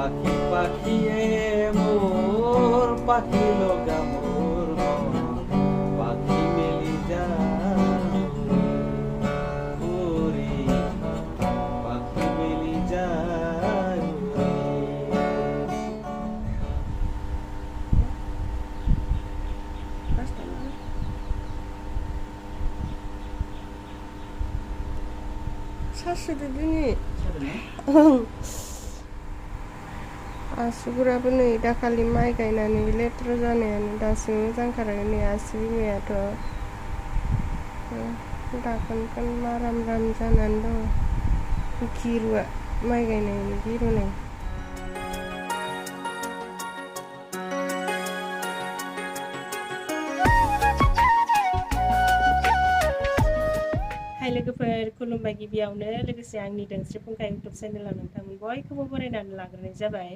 পাখি পাখি মোর পাখি লগা মোর পাখি মেলি যায় ওরে পাখি মেলি যায় 사실은 आसुगुराबो नै दाखालि माइ गायनानै लेथ्रा जानायानो दासिम मोजांथार नै आसि बिमायाथ' दाखोन माराम जानानै दङ गिरुआ माइ गायनायनि गिरु नै लोगोफोर खुलुमबाय गिबियावनो लोगोसे आंनि दोंस्रि फुंखा इउटुब चेनेलाव नोंथांमोन बयखौबो बरायनानै लाग्रोनाय जाबाय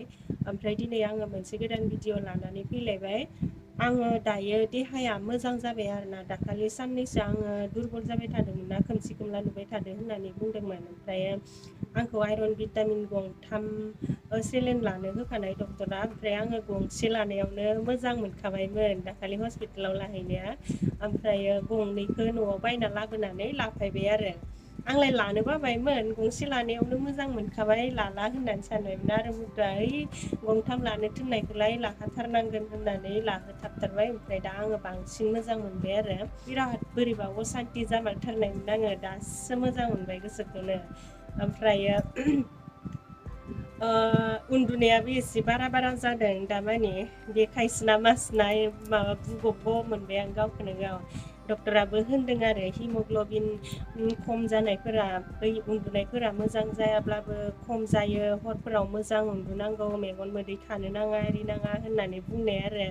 ओमफ्राय दिनै आङो मोनसे गोदान भिडिअ लानानै फैलायबाय आङो दायो देहाया मोजां जाबाय आरोना दाखालि साननैसो आङो दुरबल जाबाय थादोंमोन ना खोमसि खोमला नुबाय थादों होननानै बुंदोंमोन ओमफ्राय आंखौ आइरन भिटामिन गंथाम सेलेन लानो होखानाय डक्टरा ओमफ्राय आङो गंसे लानायावनो मोजां मोनखाबायमोन दाखालि हस्पिटालाव लाहैनाया ओमफ्राय गंनैखौ न'आव बायना लाबोनानै लाफैबाय आरो आंलाय लानो बाबायमोन गंसे लानायावनो मोजां मोनखाबाय लाला होननानै सानबायमोन आरो मुदुआ गंथाम लानो थिननायखौलाय लाखाथारनांगोन होननानै लाहोथाबथारबाय ओमफ्राय दा आङो बांसिन मोजां मोनबाय आरो बिराद बोरैबा असान्थि जामारथारनायमोन आङो दासो मोजां मोनबाय गोसोखौनो ओमफ्रायो उन्दुनायाबो एसे बारा जादों दामानि देखायसोना मासनाय माबा बुगबग मोनबाय आं गावखौनो गाव डक्टराबो होनदों आरो हिमग्ल'बिन खम जानायफोरा बै उन्दुनायफोरा मोजां जायाब्लाबो खम जायो हरफोराव मोजां उन्दुनांगौ मेगन मोदै थानो नाङा एरि नाङा होननानै बुंनाय आरो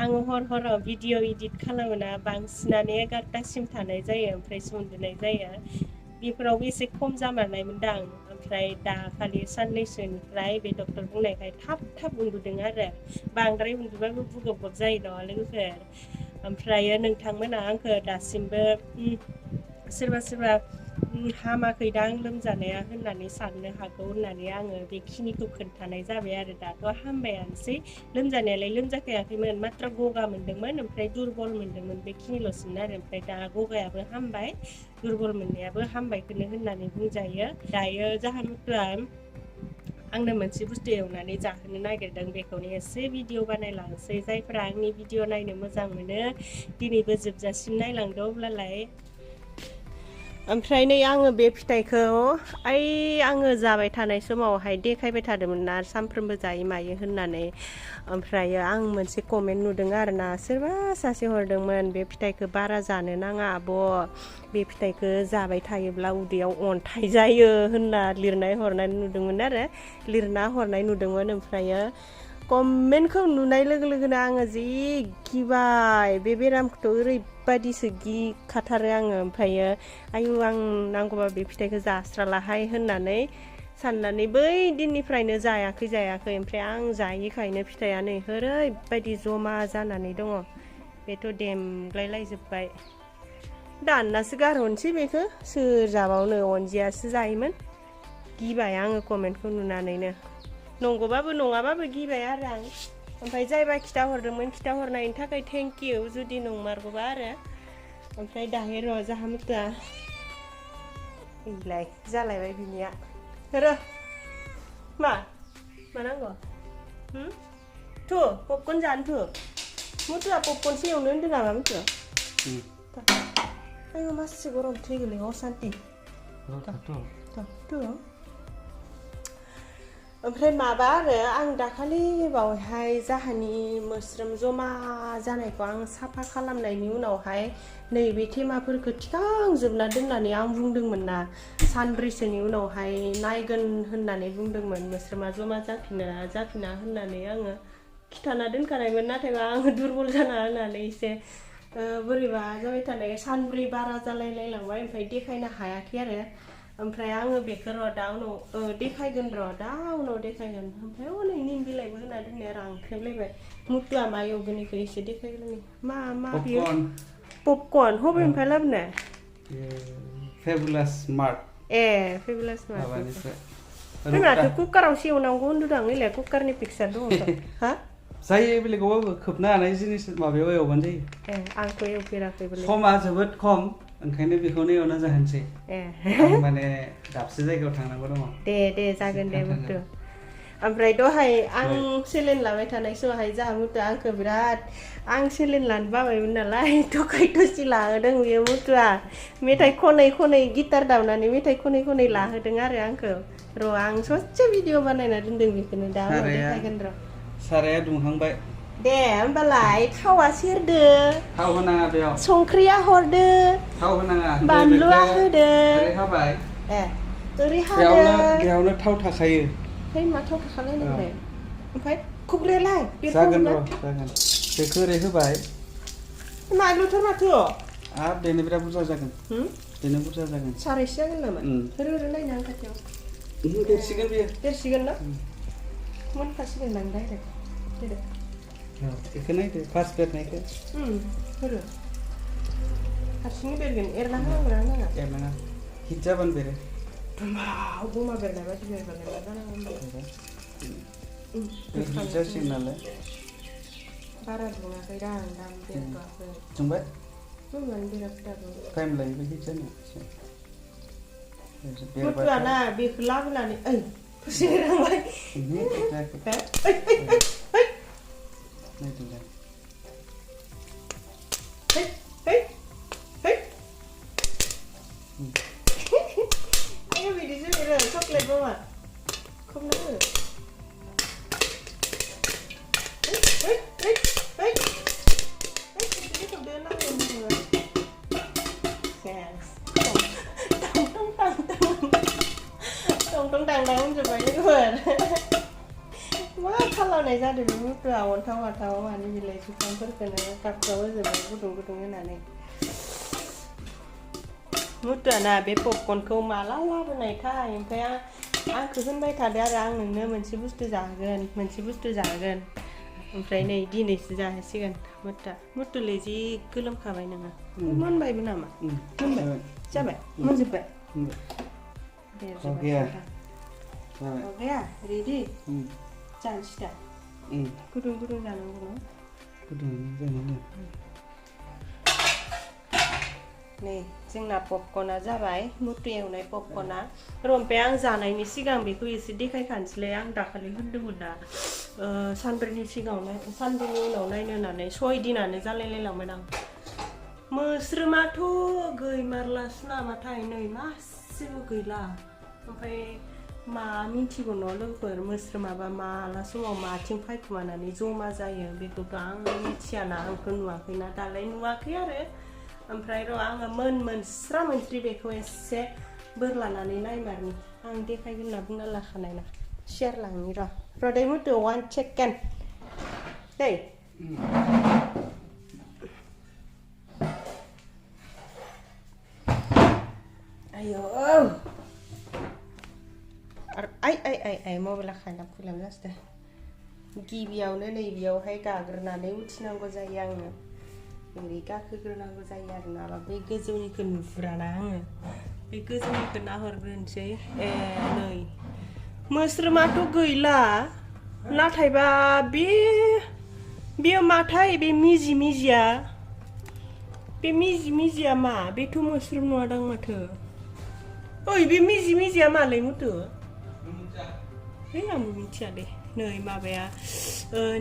आङो हराव भिडिअ इडिट खालामोना बांसिनानो 11टासिम थानाय जायो ओमफ्रायसो उन्दुनाय जायो बेफोरावबो एसे खम जामारनायमोनदां ओमफ्राय दाखालि साननैसोनिफ्राय बे डक्टर बुंनायखाय थाब उन्दुदों आरो बांद्राय उन्दुबाबो बुगबग जायो न' लोगोफोर ओमफ्रायो नोंथांमोना आंखौ दासिमबो सोरबा हामाखैदां लोमजानाया होननानै साननो हागौ होननानै आङो बेखिनिखौ खोन्थानाय जाबाय आरो दाथ' हामबायानोसै लोमजानायालाय लोमजाखायाखैमोन मात्र गगा मोन्दोंमोन ओमफ्राय दुरबल मोन्दोंमोन बेखिनिल'सोमोन आरो ओमफ्राय दा गगायाबो हामबाय दुरबल मोननायाबो हामबायखौनो होननानै बुंजायो दायो जाहामुथुआ आंनो मोनसे बुस्थु एवनानै जाहोनो नागिरदों बेखौनो एसे भिडिअ बानायलांसै जायफोरा आंनि भिडिअ नायनो मोजां मोनो दिनैबो जोबजासिम नायलांदो अब्लालाय ओमफ्राय नै आङो बे फिथाइखौ आङो जाबाय थानाय समावहाय देखायबाय थादोंमोन ना सानफ्रोमबो जायो मायो होननानै ओमफ्रायो आं मोनसे कमेन्ट नुदों आरोना सोरबा सासे हरदोंमोन बे फिथाइखौ बारा जानो नाङा आब' बे फिथाइखौ जाबाय थायोब्ला उदैयाव अन्थाइ जायो होनना लिरना हरनाय नुदोंमोन ओमफ्रायो कमेन्टखौ नुनाय लोगो लोगोनो आङो जि गिबाय बे बेरामखौथ' ओरैबायदिसो गिखाथारो आङो ओमफ्रायो आयु आं नांगौबा बे फिथाइखौ जास्रालाहाय होननानै साननानै बै दिननिफ्रायनो जायाखै ओमफ्राय आं जायिखायनो फिथाइया नै ओरैबायदि जमा जानानै दङ बेथ' देमग्लायलायजोब्बाय दाननासो गारहरनोसै बेखौ सोर जाबावनो अनजियासो जायोमोन गिबाय आङो कमेन्टखौ नुनानैनो नंगौबाबो नङाबाबो गिबाय आरो आं ओमफ्राय जायबा खिथाहरनायनि थाखाय थेंक इउ जुदि नंमारगौबा आरो ओमफ्राय दाहाय र' जाहामुथुआ इलाय जालायबाय बिनिया मा नांगौ थु पपकर्न जानो मुथुआ पपकर्नसो एवनो होनदों नामा मुथुआ आङो मासे गरम थैगोलै असान्थि ओमफ्राय माबा आरो आं दाखालि बावैहाय जाहानि मोस्रोम जमा जानायखौ आं साफा खालामनायनि उनावहाय नैबे थेमाफोरखौ थिखांजोबना दोननानै आं बुंदोंमोन ना सानब्रैसोनि उनावहाय नायगोन होननानै बुंदोंमोन मोस्रोमा जमा जाफिना होननानै आङो खिथाना दोनखानायमोन नाथाय आङो दुरबल जाना होननानै एसे बोरैबा जाबाय थानाय सानब्रै बारा जालायलांबाय ओमफ्राय देखायनो हायाखै आरो ओमफ्राय आङो बेखौ र' दा उनाव देखायगोन ओमफ्राय हनै निम बिलाइबो होना दोननाया रांख्रेबलायबाय मुथुआ मा एवगोन बेखौ एसे देखायग्रोनि मा बियो पपकर्न बबेनिफ्राय लाबोनाय फेबुलास मार्ट फेबुलास मार्ट बे माथो कुकाराव सेवनांगौ होनदों आं इलाय कुकारनि पिक्सार दङ हा जायो बेलेगावबाबो खोबनो हानाय जिनिस माबायाव एवबानो जायो ए आंथ' एवफेराखैबोलै समा जोबोद खम ओंखायनो बेखौनो एवना जाहोनसै ए आं माने दाबसे जायगायाव थांनांगौ दङ दे जागोन दे मुथु ओमफ्राय दहाय आं सेलेन लाबाय थानाय समावहाय जाहा मुथु आंखौ बिराद आं सेलेन लानो बाबायमोन नालाय थखाय थसि लाहोदों बेयो मुथुआ मेथाइ खनै खनै गिटार दामनानै मेथाइ खनै खनै लाहोदों आरो आंखौ र' आं ससे भिडिअ बानायना दोनदों बेखौनो दा उनाव देखायगोन र' साराया दुंहांबाय दे होमबालाय थावा सेरदो थाव होनाङा बेयाव संख्रिया हरदो थाव होनाङा बानलुआ होदो ओरै हाबाय ए ओरै हादो बेयावनो थाव थाखायो है मा थाव थाखालाय नोंलाय ओमफ्राय खुब्रेलाय जागोन र' जागोन बेखौ ओरै होबाय मालुथार माथो बेनो बिराद बुरजा जागोन बेनो बुरजा जागोन सारायसे जागोन नामा ओरै नायनो आं खाथियाव देरसिगोन बेयो देरसिगोन ना मोनखासिगोन दां डाइरेक्ट बेखौ नायदो फार्स्ट बेरनायखौ होरो हारसिङै बेरगोन एरना होनांगोन ना नाङा एरनाङा हिट जाबानो बेरो बमा बेरनाय बायदि बेरबालाय मा जानांगौ हिट जासिगोन नालाय बारा दुङाखै दां दाम बेरथ'वाखै दुंबाय मानो बेराखै दाबो टाइम लायो बे हिट जानो मुथुआ ना बेखौ लाबोनानै ओइ फुसिरांबाय ayo bidiso bener coklat bawa kom na tong coba ini ber मा खालामनाय जादों बे मुथुआ अन्थाव आथाव मानि बिलाइ बिफांफोरखौनो कापफ्राव होजोबबाय गुदुं गुदुं होनानै मुथुआ ना बे पपकर्नखौ माला लाबोनायथाय ओमफ्राय आंखौ होनबाय थादो आरो आं नोंनो मोनसे बुस्थु जाहोगोन ओमफ्राय नै दिनैसो जाहोसिगोन मुथुलै जि गोलोमखाबाय नोङो मोनबायबो नामा मोनबाय जाबाय मोनजोब्बाय दे गैया रेडि जानोसै दा गुदुं गुदुं जानांगौ ना गुदुं जानांगौ नै जोंना पपकर्नआ जाबाय मुथु एवनाय पपकर्नआ ओमफ्राय आं जानायनि सिगां बेखौ एसे देखायखानोसैलै आं दाखालि होनदोंमोन ना सानब्रैनि उनाव नायनो होननानै 6 दिनानो जालायलायलांबाय आं मोस्रोमाथ' गैमारलासो नामाथाय नै मासेबो गैला ओमफ्राय मा मिथिगौ न' लोगोफोर मोस्रोमाबा माला समाव माथिं फायखुमानानै जमा जायो बेखौथ' आं मिथियाना आंथ' नुवाखैना दालाय नुवाखै आरो ओमफ्राय र' आङो मोनस्रा मोनस्रि बेखौ एसे बोरलानानै नायमारनि आं देखायगोन होनना बुंना लाखानाय ना शेयार लांनि र' दै मुथु 1 सेकेन्ड दै आयो आइ मबाइला खायना फैलाम जासदो गिबियावनो नैबेयावहाय गाग्रोनानै उथिनांगौ जायो आङो ओरै गाखोग्रोनांगौ जायो आरो नाबा बै गोजौनिखौ नुहुराना आङो बे गोजौनिखौ नाहरग्रोनोसै नै मोस्रोमाथ' गैला नाथायबा बेयो माथाय बे मिजिया मा बेथ' मोस्रोम नङादां माथो ओइ बे मिजिया मालै मुथु आंबो मिथिया दे नै माबाया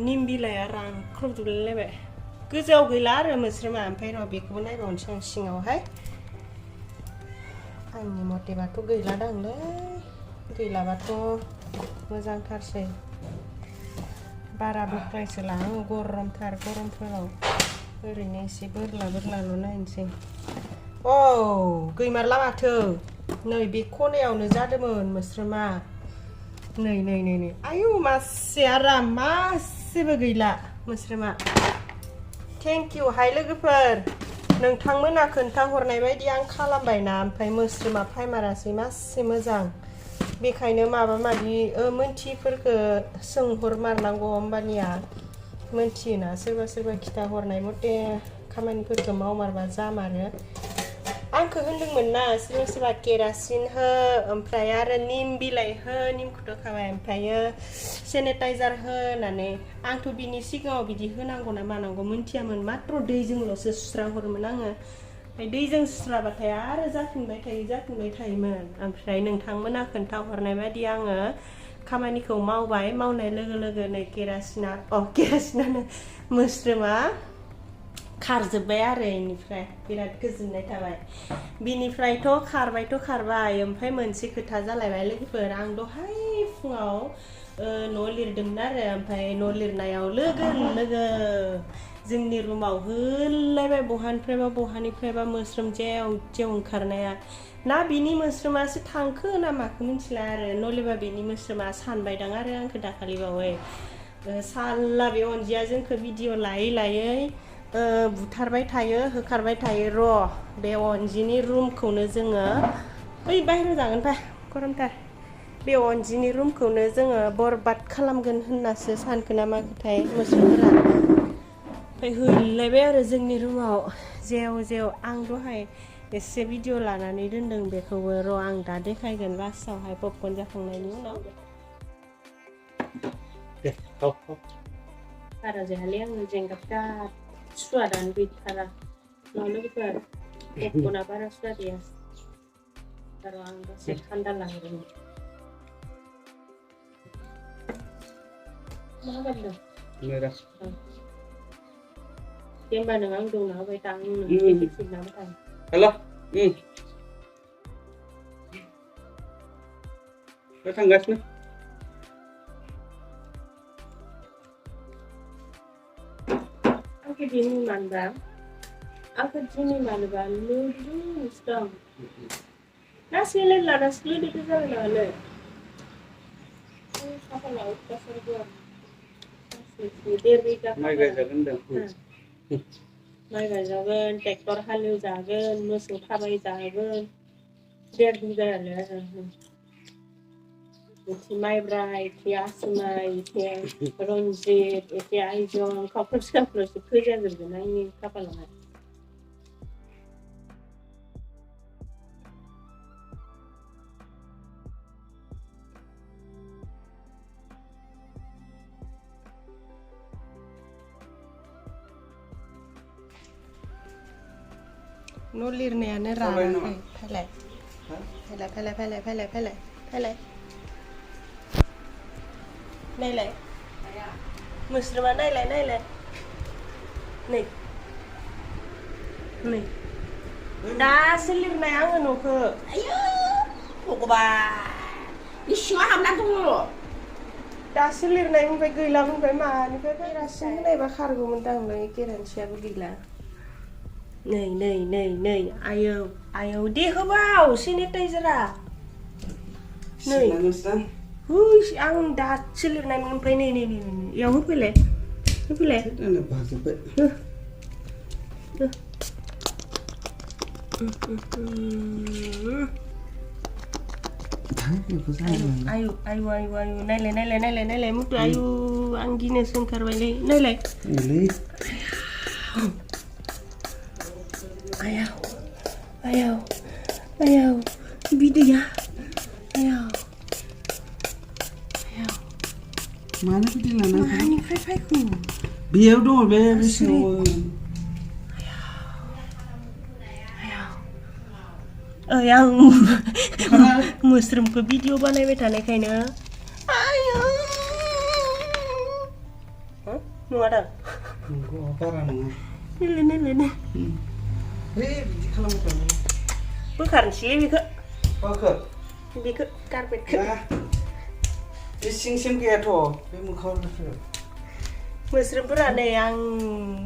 निम बिलाइया रानख्रबजोबलायलायबाय गोजौआव गैला आरो मोस्रोमा ओमफ्राय र' बेखौबो नायबावनोसै आं सिङावहाय आंनि मथेबाथ' गैलादांलै गैलाबाथ' मोजांथारसै बारा बोख्लायसोला आं गरमफोराव ओरैनो एसे बोरलाल' नायनोसै गैमारला माथो नै बे खनायावनो जादोंमोन मोस्रोमा नै आयु मासे आराम मासेबो गैला मोस्रोमा थेंक इउ हाय लोगोफोर नोंथांमोना खोन्थाहरनाय बायदि आं खालामबायना ओमफ्राय मोस्रोमा फायमारासै मासे मोजां बेखायनो माबा माबि मोनथिफोरखौ सोंहरमारनांगौ होमबानिया मोनथियोना सोरबा खिथाहरनाय मथे खामानिफोरखौ मावमारबा जामारो आंखौ होनदोंमोन ना सोरबा केरासिन हो ओमफ्राय आरो निम बिलाइ हो निमखौथ' खाबाय ओमफ्रायो सेनिटाइजार हो होननानै आंथ' बिनि सिगाङाव बिदि होनांगौ ना मानांगौ मिन्थियामोन मात्र दैजोंल'सो सुस्रा हरोमोन आङो ओमफ्राय दैजों सुस्राबाथाय आरो जाफिनबाय थायोमोन ओमफ्राय नोंथांमोना खोन्थाहरनाय बायदि आङो खामानिखौ मावबाय मावनाय लोगो लोगो नै केरासिनानो मोस्रोमा खारजोब्बाय आरो इनिफ्राय बिराद गोजोननाय थाबाय बिनिफ्रायथ' खारबाय ओमफ्राय मोनसे खोथा जालायबाय लोगोफोर आं दहाय फुङाव न' लिरदोंमोन आरो ओमफ्राय न' लिरनायाव लोगो जोंनि रुमाव होलायबाय बहानिफ्रायबा मोस्रोम जेव ओंखारनाया ना बिनि मोस्रोमासो थांखो ना माखो मिथिला आरो नलेबा बिनि मोस्रोमा सानबायदां आरो आंखौ दाखालि बावै साल्ला बे अनजिया जोंखौ भिडिअ लायै बुथारबाय थायो होखारबाय थायो र' बे अनजिनि रुमखौनो जोङो बै बाहेरायाव जागोन फा गरमथार बे अनजिनि रुमखौनो जोङो बरबाद खालामगोन होननासो सानखो ना माखोथाय मोस्रोमफोरा ओमफ्राय हैलायबाय आरो जोंनि रुमाव जेव आं दहाय एसे भिडिअ लानानै दोनदों बेखौबो र' आं दा देखायगोन लास्टावहाय पपकर्न जाखांनायनि उनाव बारा जायालै आङो जेंगाबदा सुवादानो गैथारा लोगोफोर पपकर्नआ बारा सुवाद गैया र' आं दसे थान्दा लांगोन मा खालामदों दे होमबा नों आं दंना होबाय दा आं नोंनो फिसिनानै थां हेल' थांगासिनो आंखौ दिनै मानोबा लुज दं लासै लोगो जाबाय नालाय खाफालाव माइ गायजागोन होनदों माइ गायजागोन ट्रेक्टर हालेवजागोन मोसौ थाबाय जागोन 1.5 बिगायानो आरो इथि माइब्रा इथि आसु माइ इथि रन्जित इथि आइजं खावख्लौसो फोजाजोबगोन आंनि खाफालावहाय न' लिरनायानो रानाखै फैलाय नायलाय मोस्रोमा नायलाय नै दासो लिरनाय आङो न'खौ आयौ भगबान इसिङाव हाबना दङ दासो लिरनाय ओमफ्राय गैला मोनबाय मानिफ्राय केरासिन होनायबा खारगौमोन दांलै केरासिनाबो गैला नै आयौ दे होबाव सेनिटाइजारा नै आं दासो लिरनायमोन ओमफ्राय नै इयाव होफैलाय आयु नायलाय मुथु आयु आं गिनोसो ओंखारबायलै नायलाय आयौ बिदैया मानो बिदि लाना मानिफ्राय फायखो बेयाव दङ बे सिङाव आं मोस्रोमखौ भिडिअ बानायबाय थानायखायनो नङा दा बारा नङा नायलाय बिदि खालामबाय बोखारनोसैलै बेखौ कारपेटखौ बे सिं गैयाथ' बे मोखाङाव मोस्रोमफोरा नै आं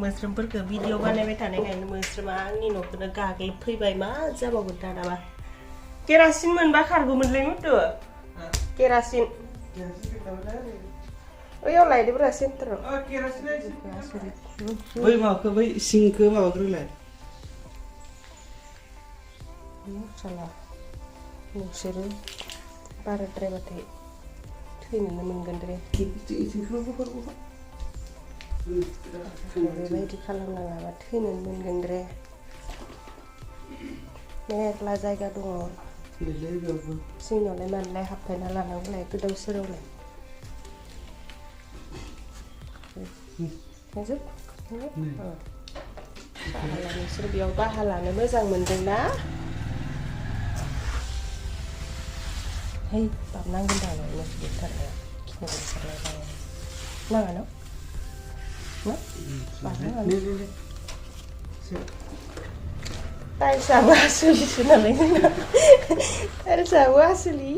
मोस्रोमफोरखौ भिडिअ बानायबाय थानायखायनो मोस्रोमा आंनि न'खौनो गाग्लोबफैबाय मा जाबावगोन दानाबा केरासिन मोनबा खारगौमोनलै मुथु केरासिन ओयाव लायदोब्रा सेन्टाराव बै माबाखौ बै सिंखौ माबाग्रोलाय साला नोंसोरो बाराद्रायबाथाय थैनोनो मोनगोन दे बेबायदि खालामनाङाबा थैनोनो मोनगोन दे मेरला जायगा दङ गैलै बेयावबो जोंनियावलाय मानोलाय हाबफैना लानांगौलाय गोदाव सोरावलाय थांजोब नोंसोर बेयाव बाहा लानो मोजां मोनदोंना है बाबनांगोन दा नोंसोर बुथारनाया खिनो बुथारनाय नाङा न' बाबनाङा टाइल्सआबो आसुलिसो नालाय जोंना टाइल्सआबो आसुलि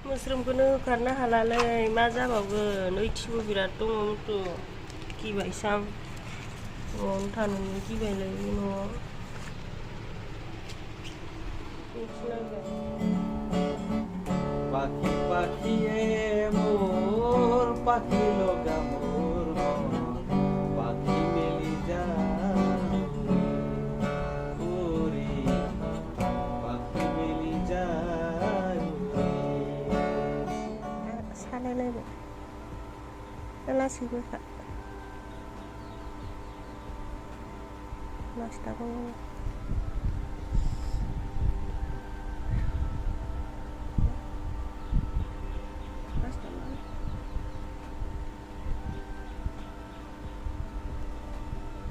मोस्रोमखौनो होखारनो हालालै मा जाबावगोन ओइथिंबो बिराद दङ मथु गिबायसां न'आवनो थानोनो गिबायलै न'आव পাখি পাখি মোর পাখি লগা মোর পাখি মেলি যায় ওরে পাখি মেলি যায় सालायलायबाय लासैबो खा लासैबो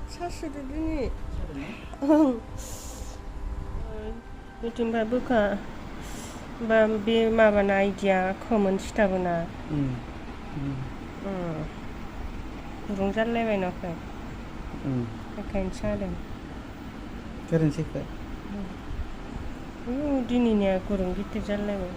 사실은 बिथिंबा बोखा बा बे माबाना आइडिया खोमोन सिथाबोना गुदुं जालायबाय न'खौ बेखायनो सादों गोरोन्थिखौ दिनैनिया गुदुं गिदिर जालायबाय